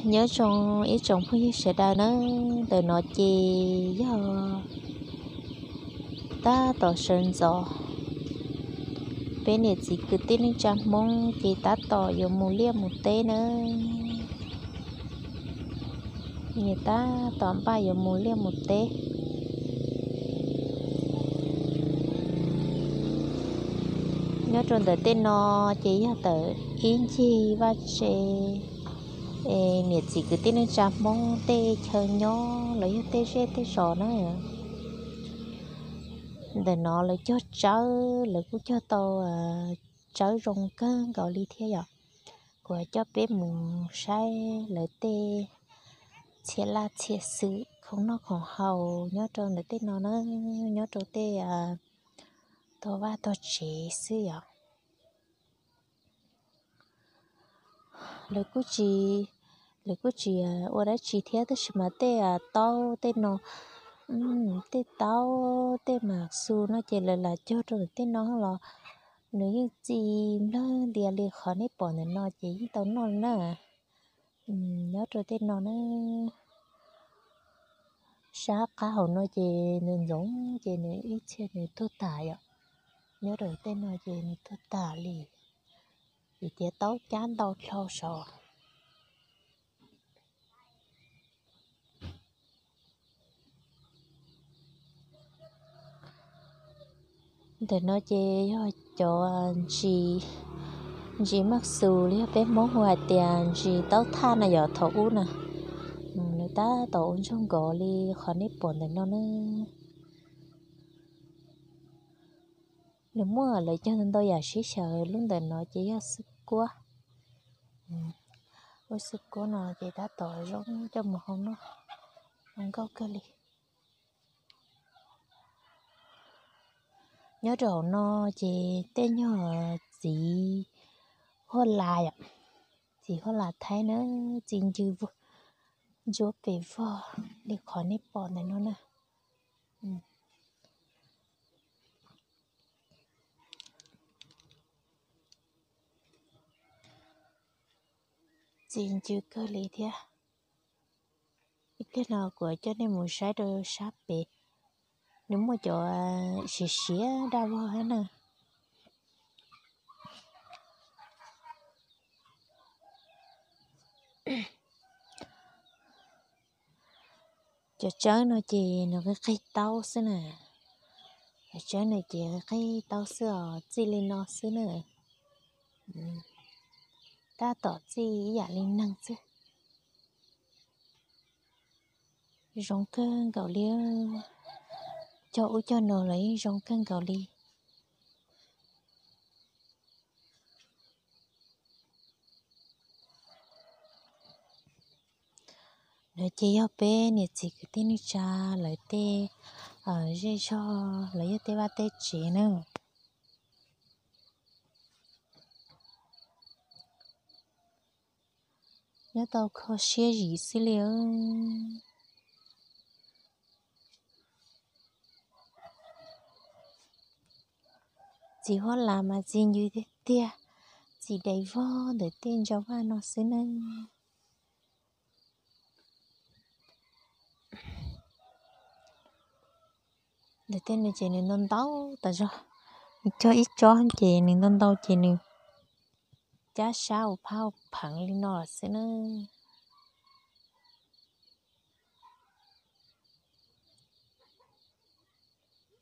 Nyob zoo ib tsoom phooj ywg sawv daws na, ntawm no ces yog tab tom sawv ntxov, peb niam txiv kwv tij neej tsa Hmoob ces tab tom yuav mus liaj mus teb na. Nyias tab tom npaj yuav mus liaj mus teb. Nyob rau ntawm tej no ces yog ntawm ib ncig vaj tse, es niam txiv kwv tij neej tsa Hmoob tej chaw nyob los yog tej zej tej zos na. Ntawm no lawv cog tsawb, lawv kuj cog tau tsawb zoo kawg nkaus li thiab yom. Kuv coj peb mus saib lawv tej txhia laj txhia xwm khoom noj khoom haus nyob rau ntawm tej no na, nyob rau tej tog vaj tog tsev xwb yom. Lawv kuj tsis, lawv kuj tsis ua dab tsi thiab, tab sis mas tej taub tej no, tej taub tej mas xus no ces lawv lam cog rau ntawm tej no los nws yeej txi nplawg ntias li qhov nej pom ntawm no ces yeej tau noj na. Nyob rau tej no na, sab qab hauv no ces nws ntxoov ces nws ib txhia nws tuag tas yom. Nyob rau tej no ces nws tuag tas li, vim tias taub cab ntau dhau saud. Ntawm no ces yog cov ntsis, ntsis maj xus li yog peb Hmoob hu hais tias ntsis taub thaj na yom, thaum ub na. Nws tab tom ua ntsoog nkaus li qhov nej pom ntawm no na. Nws muaj lawv cog ntau ntau yam sib xyaw, lub ntawm no ces yog xwb kuab. Lub xwb kuab no ces tab tom zoo coj mus hau noj, zoo nkauj kawg li. Nyob rau hauv no ces tej nyuag txiv huab las yom, txiv huab las Thaib na, txi ncw ntsuab pes vog li qhov nej pom ntawm no na. Txi ncw kawg li thiab. Ib pliag no kuv coj nej mus saib rau sab pem, nws muaj cov siav siav daj vog thiab na. Cov tsawb no ces nws qig qig taub xwb na. Cov tsawb no ces qig qig taub xwb os, txij li no xwb na. Tab tom txij ib yam li neeg xwb. Zoo kawg nkaus li, cog ub cog no los yeej zoo kawg nkaus li. Nws ces yog peb niam txiv kwv tij neej tsa lawv tej zej zog los yog tej vaj tej tsev na. Nyob tau kho siab zim xwb li. Txiv huab las mas txi ncw tiag tiag, txi dai vog ntawm tej ntsa vaj no xwb na. Ntawm tej no ces nws ntau ntau tas zog, nws cog ib tsob ces nws ntau ntau ces nws cab sab ua phab ua pheev li no xwb na.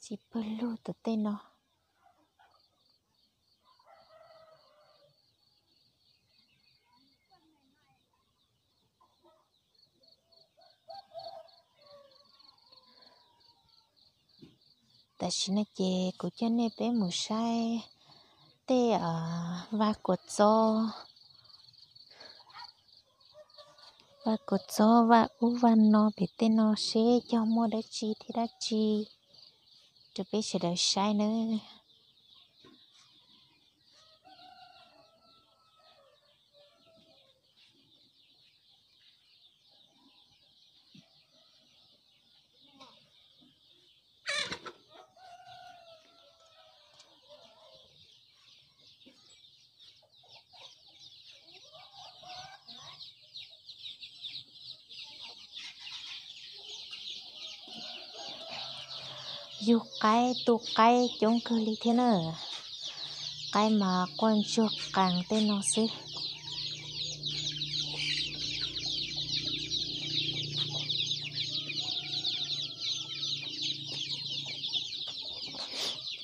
Txi pawg lug tom tej no. Tam sim no ces kuv coj nej peb mus saib tej vaj kua txob, vaj kua txob, vaj ub vaj no pem tej no seb cog muaj dab tsi thiab dab tsi rau peb sawv daws saib nawb. Yug qaib tu qaib coob kawg li thiab na. Qaib mas quaj ntsuag qees tej no xwb.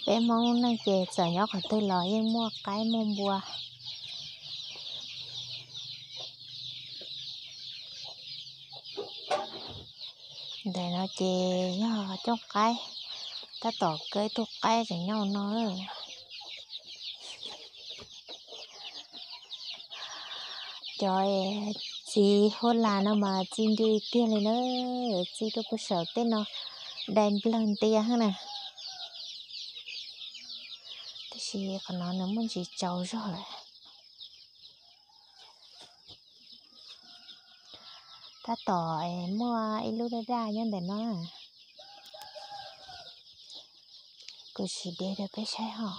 Peb Hmoob neej ces txawm nyob qhov twg los yeej muaj qaib muaj npua. Ntawm no ces yog cooj qaib, tab tom kaw ib tug qaib tseem nyob no. Cov txiv huab las no mas txi ncw tiag li na, txi rau puag saum tej no dai nplawg ntias na. Tab sis qhov no nws muaj ntsis tsaus zog lawm. Tab tom muaj ib lub daj daj nyob ntawm no. Kuv sim de rau peb saib ho.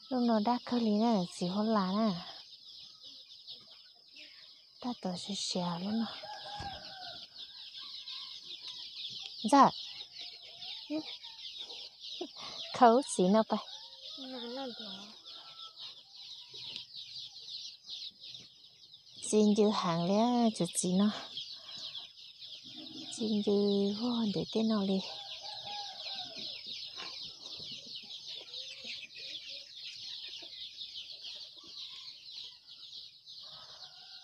Lub no daj kawg li na, txiv huab las na. Tab tom siav siav lub no. Ntxawm, khaws lub txiv no pais. Txi ncw heev li, tus txiv no. Txi ncw vog ntawm tej no li.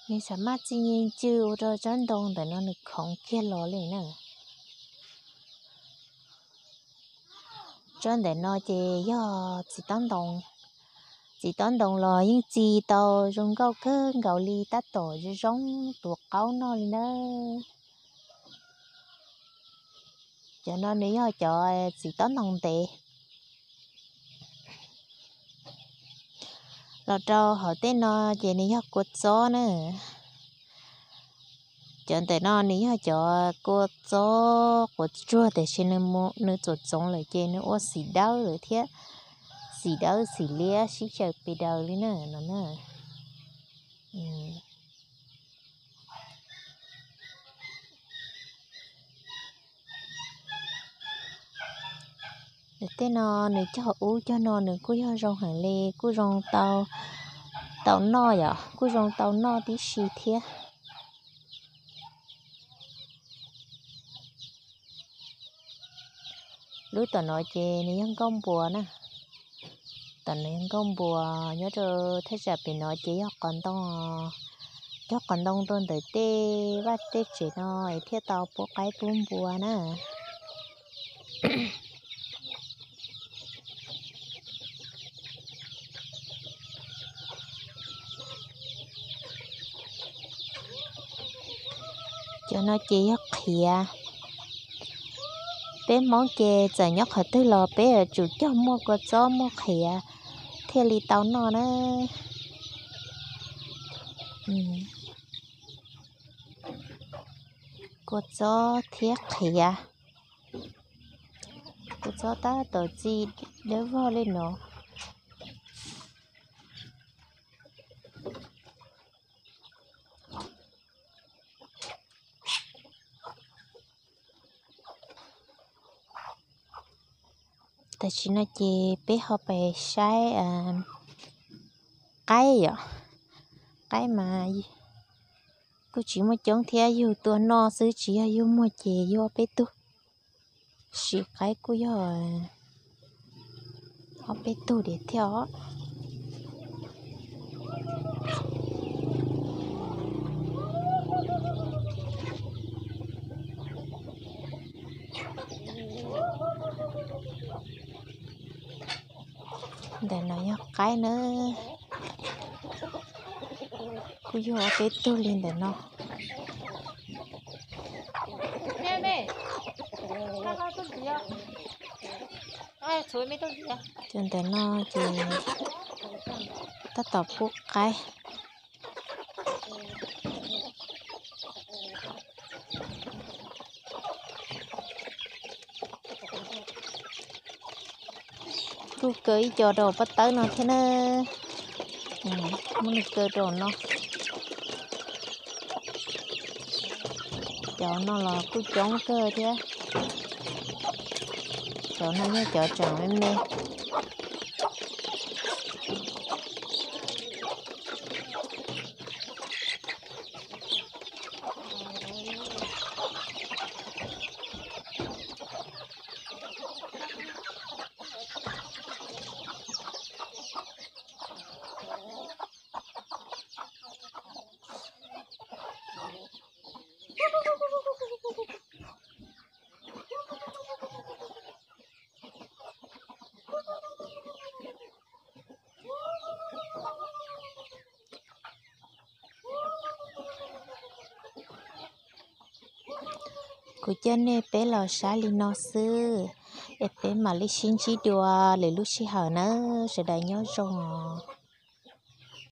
Nws xam maj txi ncw ncw ua rau tsob ntoo ntawm no nws khoov kiag los li na. Tsob ntawm no ces yog txiv tob ntoo. Txiv tob ntoo los yeej txi tau zoo nkauj kawg nkaus li, tab tom zoo zoo tuav qaub noj li na. Cov no nws yog cov txiv tob ntoo ntev. Los rau hauv tej no ces nws yog kua txob na. Cov ntawm no nws yog cov kua txob quav tsuag tiam sis nws txoom txoov lawm ces nws ua xim dawb lawm thiab. Xim dawb xim liab sib xyaw pes daws li na no na. Nws tej no nws cog ub cog no nws kuj yog zoo heev li, kuj zoo tau, tau noj yom, kuj zoo tau noj tib si thiab. Lub tom no ces nws yog nkauj npua na. Tom no yog nkauj npua, nyob rau thaj tsam pem no ces yog qos ntoo, cog qos ntoo rau ntawm tej vaj tej tsev no es thiaj tau pub qaib pub npua na. Cov no ces yog qhiav. Peb Hmoob ces txawm nyob qhov twg los peb yuav tsum cog muaj kua txob muaj qhiav thiaj li tau noj na. Kua txob thiab qhiav. Kua txob tab tom txi dawb vog li no. Tam sim no ces peb ho pais saib qaib yom. Qaib mas kuj tsis muaj coob thiab, yug tua noj xwb, tsis yog yug muag ces yug ob peb tug. Sim qaib kuj yog ob peb tug diam thiab os. Ntawm no yog qaib na, kuj yug ob peb tug li ntawm no. Cov ntawm no ces tab tom pub qaib. Kuj kaw ib co rau pob tawb no thiab na. Muab nws kaw rau no. Cov no los kuj coob kawg thiab. Cov no yog cov tseem me me. Kuv coj nej peb los saib li no xwb, es peb mam li sib ntsib dua lwm lub sij hawm nawb, sawv daws nyob zoo os.